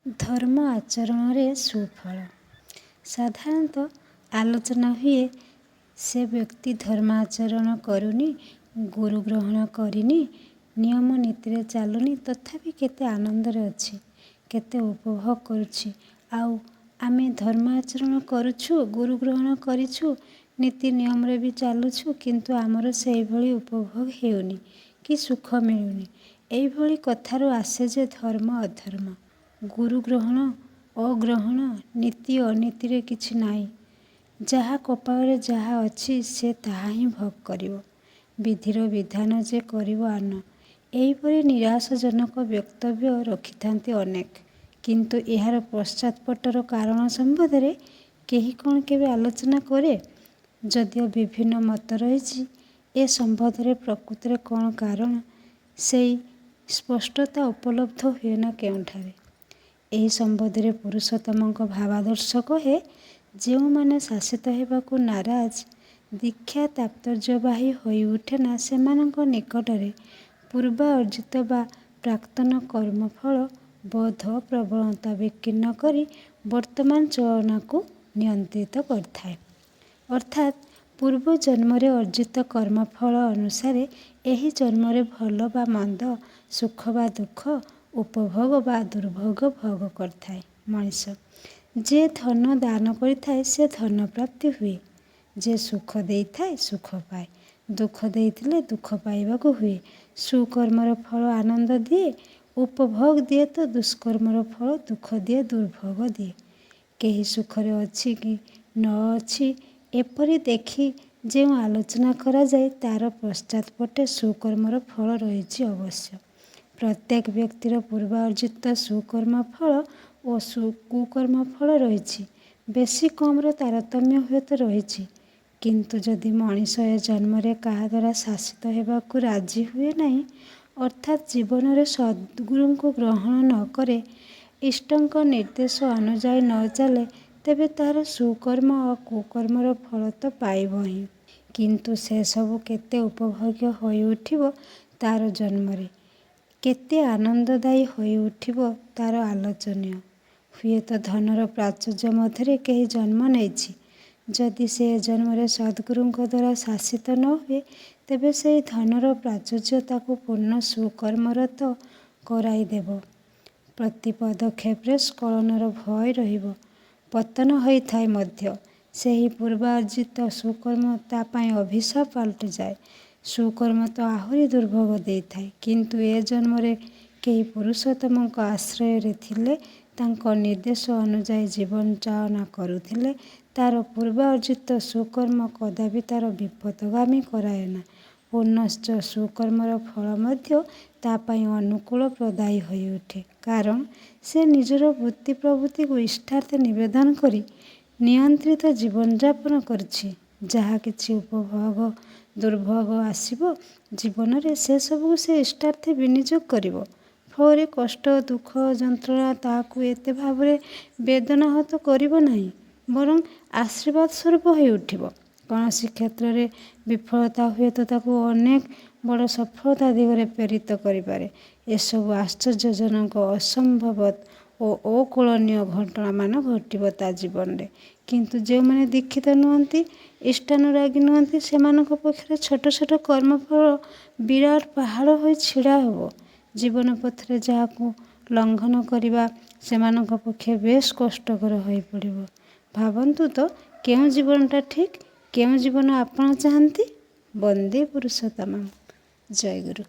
ଧର୍ମ ଆଚରଣରେ ସୁଫଳ। ସାଧାରଣତଃ ଆଲୋଚନା ହୁଏ, ସେ ବ୍ୟକ୍ତି ଧର୍ମ ଆଚରଣ କରୁନି, ଗୁରୁ ଗ୍ରହଣ କରିନି, ନିୟମ ନୀତିରେ ଚାଲୁନି, ତଥାପି କେତେ ଆନନ୍ଦରେ ଅଛି, କେତେ ଉପଭୋଗ କରୁଛି। ଆଉ ଆମେ ଧର୍ମ ଆଚରଣ କରୁଛୁ, ଗୁରୁ ଗ୍ରହଣ କରିଛୁ, ନୀତି ନିୟମରେ ବି ଚାଲୁଛୁ, କିନ୍ତୁ ଆମର ସେଇଭଳି ଉପଭୋଗ ହେଉନି କି ସୁଖ ମିଳୁନି। ଏଇଭଳି କଥାରୁ ଆସେ ଯେ ଧର୍ମ ଅଧର୍ମ, ଗୁରୁ ଗ୍ରହଣ ଅଗ୍ରହଣ, ନୀତି ଅନୀତିରେ କିଛି ନାହିଁ। ଯାହା କପାଳରେ ଯାହା ଅଛି ସେ ତାହା ହିଁ ଭୋଗ କରିବ, ବିଧିର ବିଧାନ ଯେ କରିବ ଆନ। ଏହିପରି ନିରାଶଜନକ ବକ୍ତବ୍ୟ ରଖିଥାନ୍ତି ଅନେକ। କିନ୍ତୁ ଏହାର ପଶ୍ଚାତ୍ପଟର କାରଣ ସମ୍ବନ୍ଧରେ କେହି କ'ଣ କେବେ ଆଲୋଚନା କରେ? ଯଦିଓ ବିଭିନ୍ନ ମତ ରହିଛି, ଏ ସମ୍ବନ୍ଧରେ ପ୍ରକୃତରେ କ'ଣ କାରଣ, ସେଇ ସ୍ପଷ୍ଟତା ଉପଲବ୍ଧ ହୁଏନା କେଉଁଠାରେ। ଏହି ସମ୍ବନ୍ଧରେ ପୁରୁଷୋତ୍ତମଙ୍କ ଭାବାଦର୍ଶ କହେ, ଯେଉଁମାନେ ଶାସିତ ହେବାକୁ ନାରାଜ, ଦୀକ୍ଷା ତାତ୍ପର୍ଯ୍ୟବାହୀ ହୋଇଉଠେନା ସେମାନଙ୍କ ନିକଟରେ। ପୂର୍ବାର୍ଜିତ ବା ପ୍ରାକ୍ତନ କର୍ମଫଳ ବୋଧ ପ୍ରବଣତା ବିକୀର୍ଣ୍ଣ କରି ବର୍ତ୍ତମାନ ଚଳନାକୁ ନିୟନ୍ତ୍ରିତ କରିଥାଏ। ଅର୍ଥାତ୍ ପୂର୍ବ ଜନ୍ମରେ ଅର୍ଜିତ କର୍ମଫଳ ଅନୁସାରେ ଏହି ଜନ୍ମରେ ଭଲ ବା ମନ୍ଦ, ସୁଖ ବା ଦୁଃଖ, ଉପଭୋଗ ବା ଦୁର୍ଭୋଗ ଭୋଗ କରିଥାଏ ମଣିଷ। ଯେ ଧନ ଦାନ କରିଥାଏ ସେ ଧନ ପ୍ରାପ୍ତି ହୁଏ, ଯେ ସୁଖ ଦେଇଥାଏ ସୁଖ ପାଏ, ଦୁଃଖ ଦେଇଥିଲେ ଦୁଃଖ ପାଇବାକୁ ହୁଏ। ସୁକର୍ମର ଫଳ ଆନନ୍ଦ ଦିଏ, ଉପଭୋଗ ଦିଏ ତ ଦୁଷ୍କର୍ମର ଫଳ ଦୁଃଖ ଦିଏ, ଦୁର୍ଭୋଗ ଦିଏ। କେହି ସୁଖରେ ଅଛି କି ନ ଅଛି ଏପରି ଦେଖି ଯେଉଁ ଆଲୋଚନା କରାଯାଏ, ତା'ର ପଶ୍ଚାତ୍ପଟେ ସୁକର୍ମର ଫଳ ରହିଛି ଅବଶ୍ୟ। ପ୍ରତ୍ୟେକ ବ୍ୟକ୍ତିର ପୂର୍ବାର୍ଜିତ ସୁକର୍ମ ଫଳ ଓ କୁକର୍ମ ଫଳ ରହିଛି। ବେଶୀ କମ୍ର ତାରତମ୍ୟ ହୁଏତ ରହିଛି। କିନ୍ତୁ ଯଦି ମଣିଷ ଏ ଜନ୍ମରେ କାହା ଦ୍ୱାରା ଶାସିତ ହେବାକୁ ରାଜି ହୁଏ ନାହିଁ, ଅର୍ଥାତ୍ ଜୀବନରେ ସଦ୍ଗୁରୁଙ୍କୁ ଗ୍ରହଣ ନ କରେ, ଇଷ୍ଟଙ୍କ ନିର୍ଦ୍ଦେଶ ଅନୁଯାୟୀ ନ ଚାଲେ, ତେବେ ତାହାର ସୁକର୍ମ ଓ କୁକର୍ମର ଫଳ ତ ପାଇବ ହିଁ, କିନ୍ତୁ ସେସବୁ କେତେ ଉପଭୋଗ୍ୟ ହୋଇଉଠିବ ତା'ର ଜନ୍ମରେ, କେତେ ଆନନ୍ଦଦାୟୀ ହୋଇଉଠିବ ତା'ର ଆଲୋଚନୀୟ। ହୁଏତ ଧନର ପ୍ରାଚୁର୍ଯ୍ୟ ମଧ୍ୟରେ କେହି ଜନ୍ମ ନେଇଛି। ଯଦି ସେ ଏ ଜନ୍ମରେ ସଦ୍ଗୁରୁଙ୍କ ଦ୍ୱାରା ଶାସିତ ନ ହୁଏ, ତେବେ ସେହି ଧନର ପ୍ରାଚୁର୍ଯ୍ୟ ତାକୁ ପୂର୍ଣ୍ଣ ସୁକର୍ମରତ କରାଇଦେବ। ପ୍ରତି ପଦକ୍ଷେପରେ ସ୍ଖଳନର ଭୟ ରହିବ, ପତନ ହୋଇଥାଏ ମଧ୍ୟ। ସେହି ପୂର୍ବାର୍ଜିତ ସୁକର୍ମ ତା ପାଇଁ ଅଭିଶାପ ପାଲଟିଯାଏ। ସୁକର୍ମ ତ ଆହୁରି ଦୁର୍ଭୋଗ ଦେଇଥାଏ। କିନ୍ତୁ ଏ ଜନ୍ମରେ କେହି ପୁରୁଷୋତ୍ତମଙ୍କ ଆଶ୍ରୟରେ ଥିଲେ, ତାଙ୍କ ନିର୍ଦ୍ଦେଶ ଅନୁଯାୟୀ ଜୀବନ ଚାଳନା କରୁଥିଲେ, ତା'ର ପୂର୍ବାର୍ଜିତ ସୁକର୍ମ କଦାପି ତା'ର ବିପଥଗାମୀ କରାଏନା। ପୁନଶ୍ଚ ସୁକର୍ମର ଫଳ ମଧ୍ୟ ତା ପାଇଁ ଅନୁକୂଳ ପ୍ରଦାୟୀ ହୋଇଉଠେ। କାରଣ ସେ ନିଜର ବୃତ୍ତି ପ୍ରବୃତ୍ତିକୁ ଇଷ୍ଟାର୍ଥେ ନିବେଦନ କରି ନିୟନ୍ତ୍ରିତ ଜୀବନଯାପନ କରୁଛି। ଯାହା କିଛି ଉପଭୋଗ ଦୁର୍ଭୋଗ ଆସିବ ଜୀବନରେ, ସେସବୁକୁ ସେ ଇଷ୍ଟାର୍ଥେ ବିନିଯୋଗ କରିବ। ଫଳରେ କଷ୍ଟ, ଦୁଃଖ, ଯନ୍ତ୍ରଣା ତାହାକୁ ଏତେ ଭାବରେ ବେଦନାହତ କରିବ ନାହିଁ, ବରଂ ଆଶୀର୍ବାଦ ସ୍ୱରୂପ ହୋଇଉଠିବ। କୌଣସି କ୍ଷେତ୍ରରେ ବିଫଳତା ହୁଏତ ତାକୁ ଅନେକ ବଡ଼ ସଫଳତା ଦିଗରେ ପ୍ରେରିତ କରିପାରେ। ଏସବୁ ଆଶ୍ଚର୍ଯ୍ୟଜନକ, ଅସମ୍ଭବ ଓ ଅକଳନୀୟ ଘଟଣାମାନ ଘଟିବ ତା ଜୀବନରେ। କିନ୍ତୁ ଯେଉଁମାନେ ଦୀକ୍ଷିତ ନୁହନ୍ତି, ଇଷ୍ଟାନୁରାଗୀ ନୁହନ୍ତି, ସେମାନଙ୍କ ପକ୍ଷରେ ଛୋଟ ଛୋଟ କର୍ମଫଳ ବିରାଟ ପାହାଡ଼ ହୋଇ ଛିଡ଼ା ହେବ। ଜୀବନ ପଥରେ ଯାହାକୁ ଲଙ୍ଘନ କରିବା ସେମାନଙ୍କ ପକ୍ଷେ ବେଶ୍ କଷ୍ଟକର ହୋଇପଡ଼ିବ। ଭାବନ୍ତୁ ତ, କେଉଁ ଜୀବନଟା ଠିକ୍, କେଉଁ ଜୀବନ ଆପଣ ଚାହାନ୍ତି? ବନ୍ଦେ ପୁରୁଷୋତ୍ତମମ୍। ଜୟଗୁରୁ।